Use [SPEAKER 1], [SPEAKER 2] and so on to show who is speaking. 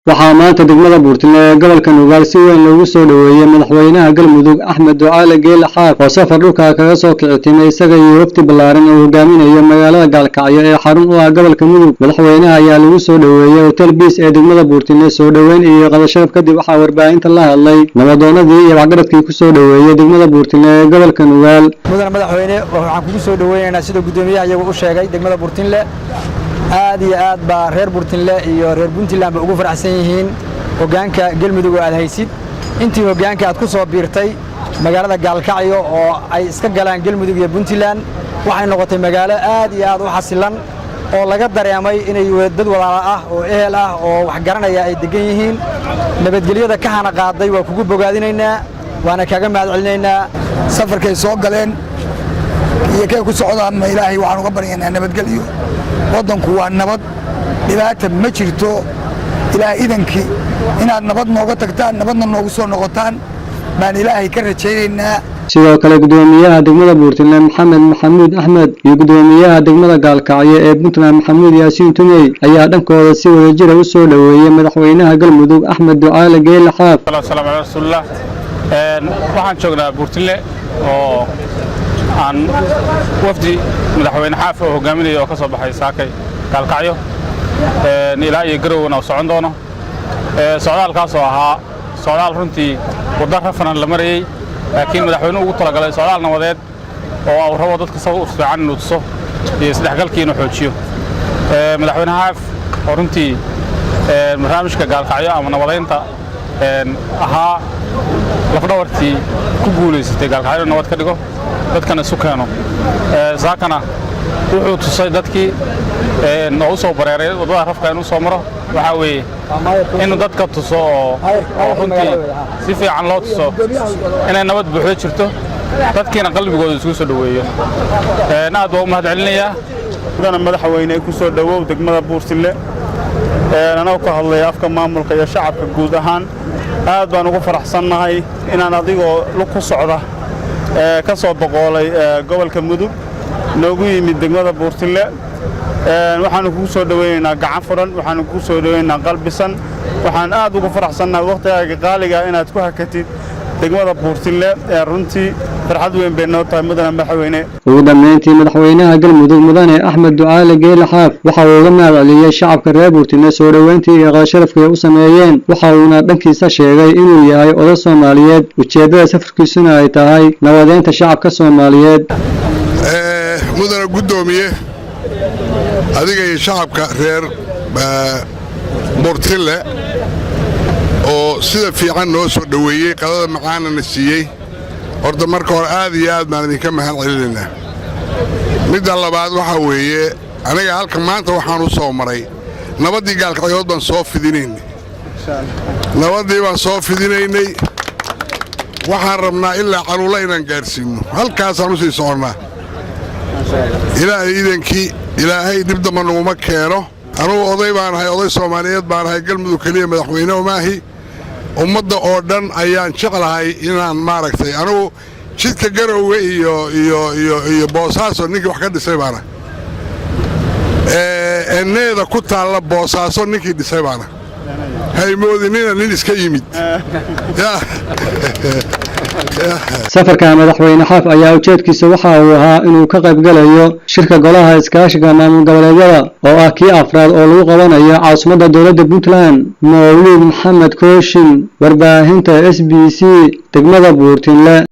[SPEAKER 1] Waxaa maanta degmada Buurtinle ee gobolka Nugaal si weyn loogu soo dhoweeyey madaxweynaha Galmudug Axmed Ducaale Geele Xaaf oo safar dhulka kaga soo kicitimay isaga iyo wafdi ballaaran oo hogaaminayo magaalada Gaalkacyo ee xarun u ah gobolka Mudug. Madaxweynaha ayaa lagu soo dhoweeyey Hotel Peace ee degmada Buurtinle. Soo dhoweyn iyo qadasharaf kadib waxaa warbaahinta la hadlay nabadoonadii iyo waxgaradkii ku soo dhoweeyey degmada Buurtinle ee gobolka Nugaal.
[SPEAKER 2] Mudane madaxweyne, waxaan kugu soo dhoweynaynaa sida guddoomiyaha iyagu u sheegay degmada Buurtinle. Aad iyo aad baa reer Buurtinle iyo reer Puntland ba ugu faraxsan yihiin hoggaanka Galmudug oo aad haysid. Intii hoggaanka aad ku soo biirtay, magaalada Gaalkacyo oo ay iska galaan Galmudug iyo Puntland waxay noqotay magaalo aad iyo aad u xasilan oo laga dareemay inay dad walaala ah oo ehel ah oo wax garanaya ay deggan yihiin. Nabadgelyada ka hana qaaday waa kugu bogaadinaynaa, waana kaaga mahad celinaynaa.
[SPEAKER 3] Safarkay soo galeen iyo kay ku socdaanna Ilaahay waxaan uga baryaynaa nabadgelyo. Waddanku waa nabad, dhibaata ma jirto. Ilaahay idankii inaad nabad nooga tagtaan, nabadna noogu soo noqotaan baan Ilaahay ka rajaynaynaa.
[SPEAKER 1] Sidoo kale, gudoomiyaha degmada Buurtinle Maxamed Maxamuud Axmed iyo gudoomiyaha degmada Gaalkacyo ee Puntland Maxamuud Yaasiin Tumey ayaa dhankooda si wadajira u soo dhoweeyey madaxweynaha Galmudug Axmed Ducaale Geele Xaaf.
[SPEAKER 4] Salaam calaa rasuulillah. Waxaan joognaa Buurtinle oo aan wafdi madaxweyne Xaaf oo hogaaminaya oo ka soo baxay saakay Gaalkacyo ilaa iyo Garowna uu socon doono. Socdaalkaas oo ahaa socdaal runtii waddo rafanan la marayey, laakiin madaxweynuhu ugu talagalay socdaal nabadeed oo uu rabo dadka sawir fiican inuu tuso iyo isdhexgalkii inuu xoojiyo. Madaxweyne Xaaf oo runtii barnaamijka Gaalkacyo ama nabadaynta ahaa lafdhabartii ku guulaysatay Gaalkacyo inuu nabad ka dhigo, dadkana isu keeno, saakana wuxuu tusay dadkii oo u soo bareeray waddada rafka inuu soo maro. Waxaa weeye inuu dadka tuso oo runtii si fiican loo tuso inay nabad buuxdo jirto, dadkiina qalbigooda isugu soo dhoweeyo. Aad baa u mahad celinayaa.
[SPEAKER 5] Mudana madaxweyne, ku soo dhowow degmada Buurtinle. Anagoo ka hadlaya afka maamulka iyo shacabka guud ahaan, aad baan ugu faraxsannahay inaan adigoo lug ku socda ka soo boqoolay gobolka Mudug noogu yimid degmada Buurtinle. Waxaannu kugu soo dhoweynaynaa gacan furan, waxaannu kugu soo dhoweynaynaa qalbisan. Waxaan aad ugu faraxsannahay wakhtigaaga qaaliga inaad ku hakatid degmada Buurtinle. Runtii farxad weyn bay noo tahay, mudane madaxweyne.
[SPEAKER 1] Ugu dambeyntii, madaxweynaha Galmudug mudane Axmed Ducaale Geele Xaaf waxa uu uga mahad celiyey shacabka reer Buurtinle soo dhoweyntii iyo qadasharafkii ay u sameeyeen. Waxa uuna dhankiisa sheegay inuu yahay oday Soomaaliyeed, ujeeddada safarkiisuna ay tahay nabadeynta shacabka Soomaaliyeed.
[SPEAKER 6] Mudane guddoomiye, adiga iyo shacabka reer Buurtinle oo sida fiican noo soo dhoweeyey, qadada macaanana siiyey, horta marka hore aad iyo aad baan idinka mahad celinaynaa. Midda labaad waxaa weeye, aniga halka maanta waxaan u soo maray nabaddii Gaalkacyood baan soo fidinaynay, nabaddii baan soo fidinaynay. Waxaan rabnaa ilaa Caluulla inaan gaadhsiinno, halkaasaan u sii soconnaa Ilaahay iidankii. Ilaahay dhib damba naguma keeno. Anugu oday baan ahay, oday Soomaaliyeed baan ahay. Galmudug keliya madaxweyne umaahi, ummadda oo dhan ayaan jeclahay inaan maaragtay. Anugu jidka Garowge iyo Boosaaso ninkii wax ka dhisay baana, eneeda ku taalla Boosaaso ninkii dhisay baana. Haymoodinina nin iska yimid.
[SPEAKER 1] Safarka madaxweyne Xaaf ayaa ujeedkiisa waxa uu ahaa inuu ka qayb galayo shirka golaha iskaashiga maamul goboleedyada oo ah kii afraad oo lagu qabanayo caasimadda dowladda Puntland. Mawlid Maxamed Kooshin, warbaahinta SBC, degmada Buurtinle.